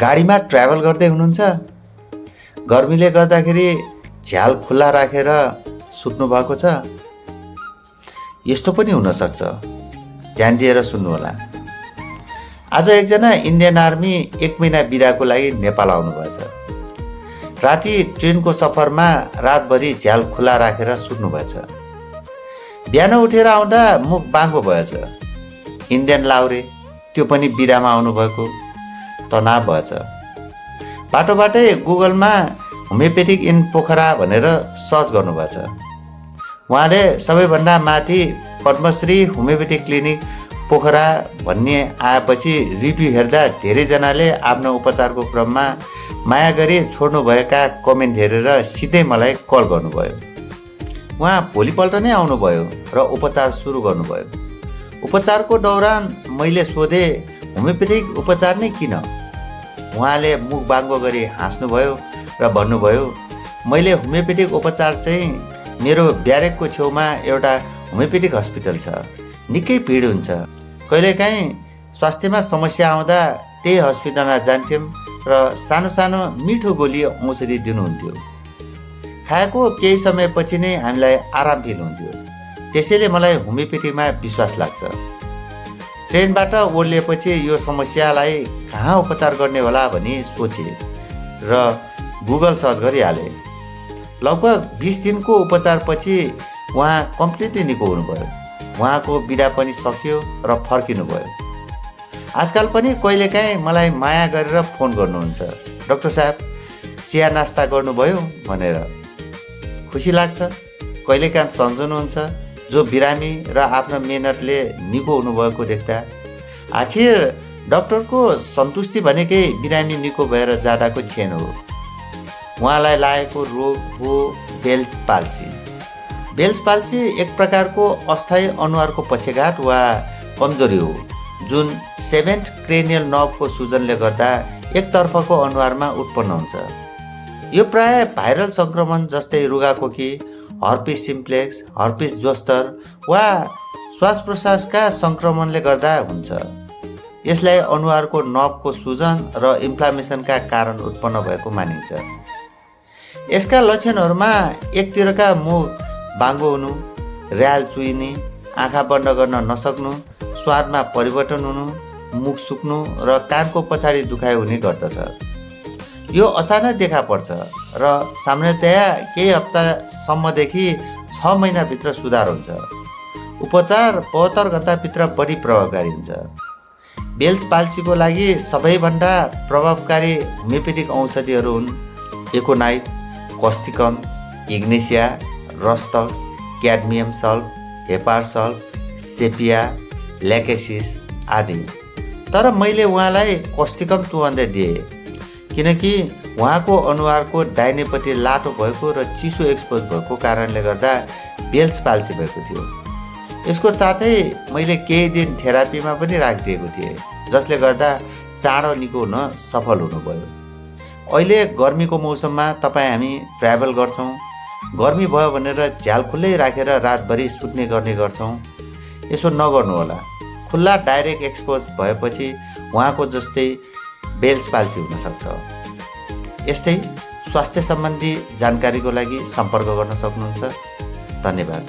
गाडीमा ट्राभल गर्दै हुनुहुन्छ, गर्मीले गर्दाखेरि झ्याल खुल्ला राखेर सुत्नु भएको छ। यस्तो पनि हुनसक्छ, ध्यान दिएर सुन्नुहोला। आज एकजना इन्डियन आर्मी 1 महिना बिदाको लागि नेपाल आउनुभएछ। राति ट्रेनको सफरमा रातभरि झ्याल खुल्ला राखेर सुत्नुभएछ। बिहान उठेर आउँदा मुख बाङ्गो भएछ। इन्डियन लाउरे, त्यो पनि बिदामा आउनुभएको, तनाव भएछ। बाटोबाटै गुगलमा होमियोपेथिक इन पोखरा भनेर सर्च गर्नुभएछ। उहाँले सबैभन्दा माथि पद्मश्री होमियोपेथिक क्लिनिक पोखरा भन्ने आएपछि रिभ्यू हेर्दा धेरैजनाले आफ्नो उपचारको क्रममा माया गरी छोड्नुभएका कमेन्ट हेरेर सिधै मलाई कल गर्नुभयो। उहाँ भोलिपल्ट नै आउनुभयो र उपचार सुरु गर्नुभयो। उपचारको दौरान मैले सोधेँ, होमियोपेथिक उपचार नै किन? उहाँले मुख बाङ्गो गरी हाँस्नुभयो र भन्नुभयो, मैले होमियोपेथिक उपचार चाहिँ मेरो ब्यारेकको छेउमा एउटा होमियोपेथिक हस्पिटल छ, निकै भिड हुन्छ। कहिलेकाहीँ स्वास्थ्यमा समस्या आउँदा त्यही हस्पिटलमा जान्थ्यौँ र सानो सानो मिठो गोली औषधि दिनुहुन्थ्यो। खाएको केही समयपछि नै हामीलाई आराम फिल हुन्थ्यो। त्यसैले मलाई होमियोपेथीमा विश्वास लाग्छ। ट्रेनबाट ओर्लिएपछि यो समस्यालाई कहाँ उपचार गर्ने होला भनी सोचेँ र गुगल सर्च गरिहालेँ। लगभग 20 दिनको उपचारपछि उहाँ कम्प्लिटली निको हुनुभयो। उहाँको बिदा पनि सकियो र फर्किनुभयो। आजकल पनि कहिलेकाहीँ मलाई माया गरेर फोन गर्नुहुन्छ, डाक्टर साहब चिया नास्ता गर्नुभयो भनेर। खुसी लाग्छ। कहिलेकाहीँ सम्झनुहुन्छ जो बिरामी र आफ्नो मेहनतले निको हुनुभएको देख्दा। आखिर डाक्टरको सन्तुष्टि भनेकै बिरामी निको भएर जाँदाको क्षण हो। उहाँलाई लागेको रोग हो बेल्स पाल्सी। बेल्स पाल्सी एक प्रकारको अस्थायी अनुहारको पक्षघात वा कमजोरी हो, जुन 7th क्रेनियल नर्भको सुजनले गर्दा एकतर्फको अनुहारमा उत्पन्न हुन्छ। यो प्राय भाइरल सङ्क्रमण जस्तै रुगाखोकी, हर्पिस सिम्प्लेक्स, हर्पिस जोस्टर वा श्वास प्रश्वासका सङ्क्रमणले गर्दा हुन्छ। यसलाई अनुहारको नर्भको सुजन र इन्फ्लामेसनका कारण उत्पन्न भएको मानिन्छ। यसका लक्षणहरूमा एकतिरका मुख बाङ्गो हुनु, र्याल चुइने, आँखा बन्द गर्न नसक्नु, स्वादमा परिवर्तन हुनु, मुख सुक्नु र कानको पछाडि दुखाइ हुने गर्दछ। यो अचानक देखा पर्छ र सामान्यतया केही हप्तासम्मदेखि 6 महिनाभित्र सुधार हुन्छ। उपचार 72 घन्टाभित्र बढी प्रभावकारी हुन्छ। बेल्स पाल्सीको लागि सबैभन्दा प्रभावकारी होमियोपेथिक औषधिहरू हुन् एकोनाइट, कस्टिकम, इग्नेसिया, Rhus tox, क्याडमियम sulph, hepar sulph, sepia, ल्याकेसिस आदि। तर मैले उहाँलाई कस्टिकम 200 दिएँ किनकि उहाँको अनुहारको दाहिनेपट्टि लाटो भएको र चिसो एक्सपोज भएको कारणले गर्दा बेल्स पाल्सी भएको थियो। यसको साथै मैले केही दिन थेरापीमा पनि राखिदिएको थिएँ, जसले गर्दा चाँडो निको हुन सफल हुनुभयो। अहिले गर्मीको मौसममा हामी ट्राभल गर्छौँ। गर्मी भयो भनेर झ्याल खुल्लै राखेर रातभरि सुत्ने गर्ने गर्छौँ। यसो नगर्नुहोला। खुल्ला डाइरेक्ट एक्सपोज भएपछि उहाँको जस्तै बेल्स पाल्सी हुनसक्छ। यस्तै स्वास्थ्य सम्बन्धी जानकारीको लागि सम्पर्क गर्न सक्नुहुन्छ। धन्यवाद।